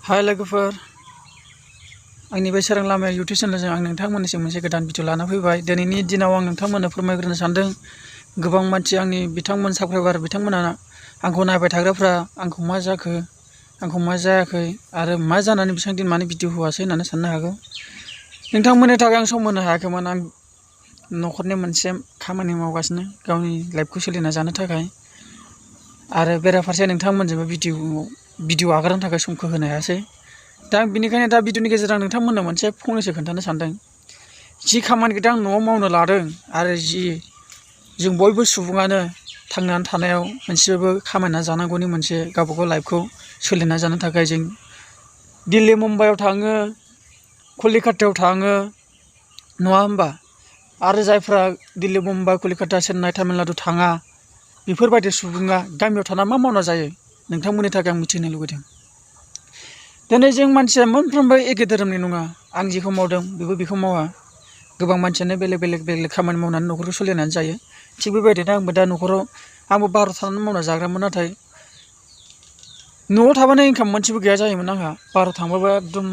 हाय लोगोफोर, आंनि बे सोरां लामा इउटुब चेनेलजों आं नोंथांमोननिसिम मोनसे गोदान भिडिअ लाना फैबाय। दिनैनि दिनाव आं नोंथांमोननो फोरमायग्रोनो सानदों। गोबां मानसि आंनि बिथांमोन साबस्क्राइबार बिथांमोना आंखौ नायबाय थाग्राफ्रा आंखौ मा जाखो, आंखौ मा जायाखै आरो मा जानानै बेसेबां दिन मानो भिडिअ होआसै होननानै साननो हागौ। नोंथांमोननि थाखाय आं सम होनो हायाखैमोन। आं न'खरनि मोनसे खामानि मावगासिनो गावनि लाइफखौ सोलिना जानो थाखाय, आरो बेराफारसे नोंथांमोनजोंबो भिडिअ आगारनो थाखाय समखौ होनो हायासै। दा बेनिखायनो दा भिडिअनि गेजेरजों नोंथांमोननो मोनसे फंनैसो खोन्थानो सानदों। जि खामानिखौ दा आं न'आव मावनो लादों आरो जि जों बयबो सुबुङानो थांनानै थानायाव मोनसेबाबो खामायना जानांगौनि मोनसे गावबागाव लाइफखौ सोलिना जानो थाखाय जों दिल्ली मुम्बाइआव थाङो, कलिकातायाव थाङो, नङा होमबा? आरो जायफ्रा दिल्ली मुम्बाइ कलिकाता चेन्नाइ तामिलनाडु थाङा, बेफोरबायदि सुबुङा गामियाव थाना मा मावना जायो नोंथांमोननि थाखाय आं मिथिनो लुबैदों। दिनै जों मानसिया मोनफ्रोमबो एखे धोरोमनि नङा। आं जेखौ मावदों बेबो बेखौ मावा। गोबां मानसियानो बेलेग बेलेग खामानि मावनानै न'खरखौ सोलिनानै जायो। थिग बेबायदिनो आंबो दा न'खराव आंबो बाहेरायाव थानानै मावना जाग्रामोन, नाथाय न'आव थाबानो इनकाम मोनसेबो गैया जायोमोन आंहा। बाहेरायाव थांबाबो एकदम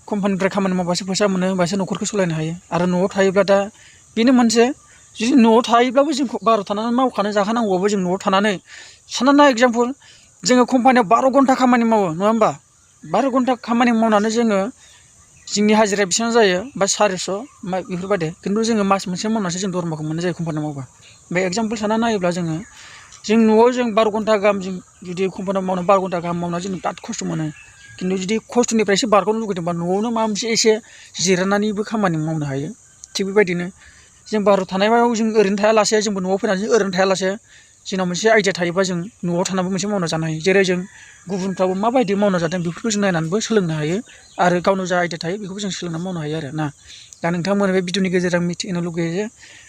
कम्पानिनिफ्राय खामानि मावबासो फैसा मोनो, होमबासो न'खरखौ सालायनो हायो। आरो न'आव थायोब्ला दा बेनो मोनसे, जुदि न'आव थायोब्लाबो जों बाहेरायाव थानानै मावखानो जाखानांगौबाबो जों न'आव थानानै सानना एगजामपोल जोङो कम्पानियाव 12 घन्टा खामानि मावो, नङा होमबा? 12 घन्टा खामानि मावनानै जोंनि हाजिराया बेसेबां जायो बा 400 बेफोरबायदि, खिन्थु जोङो मास मोनसे मावनानैसो जों दरमाखौ मोननाय जायो कम्पानियाव मावबा। बे एगजामपोल सानना नायोब्ला जों न'आव 12 घन्टा गाहाम जों जुदि कम्पानियाव मावनो 12 घन्टा गाहाम मावनानै जों बिराद खस्थ' मोनो। खिन्थु जुदि खस्थ'निफ्राय एसे बारग'नो लुगैदोंबा न'आवनो माबा मोनसे एसे जिरायनानैबो खामानि मावनो हायो। थिग बेबायदिनो जों बाहेरायाव थानायाव जों ओरैनो थायालासे, जोंबो न'आव फैनानै ओरैनो थायालासे जोंनाव मोनसे आइडिया थायोबा जों न'आव थानानैबो मोनसे मावना जानो हायो। जेरै जों गुबुनफ्राबो माबायदि मावना जादों बेफोरखौ जों नायनानैबो सोलोंनो हायो, आरो गावनाव जा आइडिया थायो बेखौबो जों सोलोंनानै मावनो हायो आरो ना। दा नोंथांमोन बे भिडिअनि गेजेरजों मिथिनो लुगैयो जे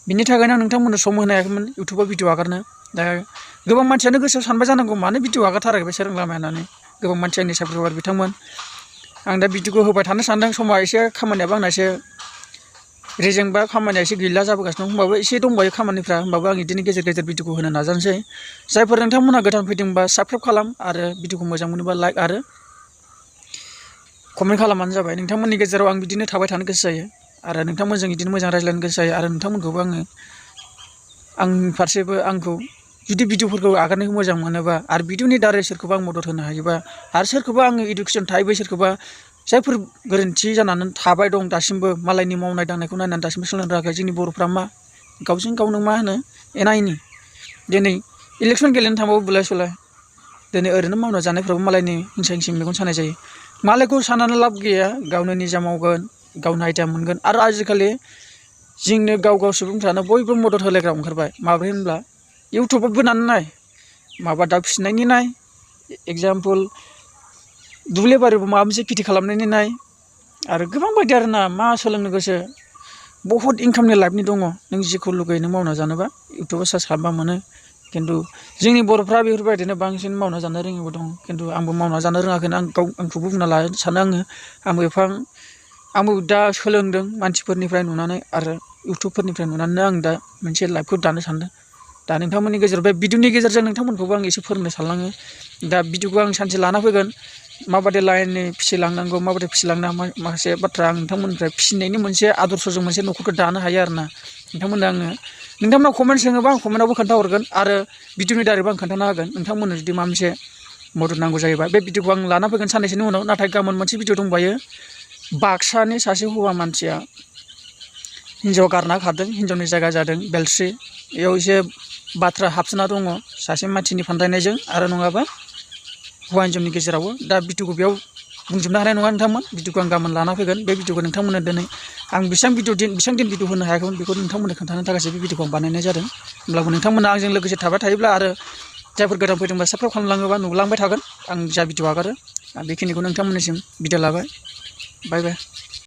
बिनि थाखायनो आं नोंथांमोननो सम होनो हायाखैमोन इउटुबाव भिडिअ आगारनो। दा गोबां मानसियानो गोसोआव सानबाय जानांगौ मानो भिडिअ आगारथाराखै बे सोरां लामाया होननानै। गोबां मानसि आंनि साबस्क्राइबार बिथांमोन, आं दा भिडिअखौ होबाय थानो सानदों। समा एसे खामानियाबो आंना एसे रेजेंबा खामानिया एसे गैला जाबोगासिनो दं, होमबाबो एसे दंबायो खामानिफ्रा। होमबाबो आं बिदिनो गेजेर गेजेर भिडिअखौ होनो नाजानोसै। जायफोर नोंथांमोनहा गोदान फैदोंबा साबस्क्राइब खालाम, आरो भिडिअखौ मोजां मोनोबा लाइक आरो कमेन्ट खालामबानो जाबाय। नोंथांमोननि गेजेराव आं बिदिनो थाबाय थानो गोसो जायो, आरो नोंथांमोनजों बिदिनो मोजां रायज्लायनो गोसो जायो। आरो नोंथांमोनखौबो आंनि फारसेबो आंखौ जुदि भिडिअफोरखौ आगारनायखौ मोजां मोनोबा, आरो भिडिअनि दारै सोरखौबा आं मदद होनो हायोबा, आरो सोरखौबा आङो इडुकेसन थायोबा, सोरखौबा जायफोर गोरोन्थि जानानै थाबाय दं दासिमबो मालायनि मावनाय दांनायखौ नायनानै दासिमबो सोलोंनो रोङाखै। जोंनि बर'फ्रा मा गावजों गावनो मा होनो एना एनि। दिनै इलेक्सन गेलेनो थांबाबो बुलाय सुलाय। दिनै ओरैनो मावना जानायफ्राबो मालायनि हिंसा हिंसि मेगन सानाय जायो। मालायखौ साननानै लाब गैया, गावनो निजा मावगोन, गावनो आइडिया मोनगोन। आरो आजिखालि जोंनो गाव सुबुंफ्रानो बयबो मदद होलायग्रा ओंखारबाय। माब्रै होनब्ला इउटुबाव बोनानै नाय, माबा दाउ फिसिनायनि नाय, एगजामपोल दुब्लि बारियाव माबा मोनसे खेथि खालामनायनि नाय, आरो गोबां बायदि आरो ना। मा सोलोंनो गोसो बहुद इनकामनि लाइफनि दङ। नों जेखौ लुगैयो नों मावना जानोबा इउटुबाव सार्च खालामबा मोनो। खिन्थु जोंनि बर'फ्रा बेफोरबायदिनो बांसिन मावना जानो रोङिबो दं। खिन्थु आंबो मावना जानो रोङाखैनो आंखौबो बुंना लानो सानो आङो। आंबो दा सोलोंदों मानसिफोरनिफ्राय नुनानै, आरो इउटुबफोरनिफ्राय नुनानै आं दा मोनसे लाइफखौ दानो सानदों। दा नोंथांमोननि गेजेराव बे भिडिअनि गेजेरजों नोंथांमोनखौबो आं एसे फोरोंनो सानलाङो। दा भिडिअखौ आं सानसे लाना फैगोन, माबायदि लाइननि फिसिलांनांगौ, माबायदि फिसिलांना माखासे बाथ्रा आं नोंथांमोननिफ्राय फिसिनायनि मोनसे आदर्शजों मोनसे न'खरखौ दानो हायो आरो ना। नोंथांमोननाव कमेन्ट सोङोबा आं कमेन्टआवबो खोन्थाहरगोन, आरो भिडिअनि दारैबो आं खोन्थानो हागोन। नोंथांमोननो जुदि माबा मोनसे मदद नांगौ जायोबा बे भिडिअखौ आं लाना फैगोन साननैसोनि उनाव। नाथाय गाबोन मोनसे भिडिअ दंबायो। बाक्सानि सासे हौवा मानसिया हिन्जाव गारना खारदों, हिन्जावनि जायगा जादों बेलस्रि। बेयाव एसे बाथ्रा हाबसोना दङ, सासे मानसिनि फानदायनायजों आरो नङाबा हौवा हिन्जावनि गेजेरावबो। दा भिडिअखौ बेयाव बुंजोबनो हानाय नङा नोंथांमोन। भिडिअखौ आं गाबोन लाना फैगोन। बे भिडिअखौ नोंथांमोननो दिनै आं बेसेबां दिन भिडिअ होनो हायाखैमोन बेखौ नोंथांमोननो खोन्थानो थाखायसो बे भिडिअखौ आं बानायनाय जादों। होमब्लाबो नोंथांमोना आंजों लोगोसे थाबाय थायोब्ला, आरो जायफोर गोदान फैदोंबा साबस्क्राइब खालामलाङोबा नुलांबाय थागोन आं जा भिडिअ आगारो। बेखिनिखौ नोंथांमोननिसिम बिदाय लाबाय। बाय बाय।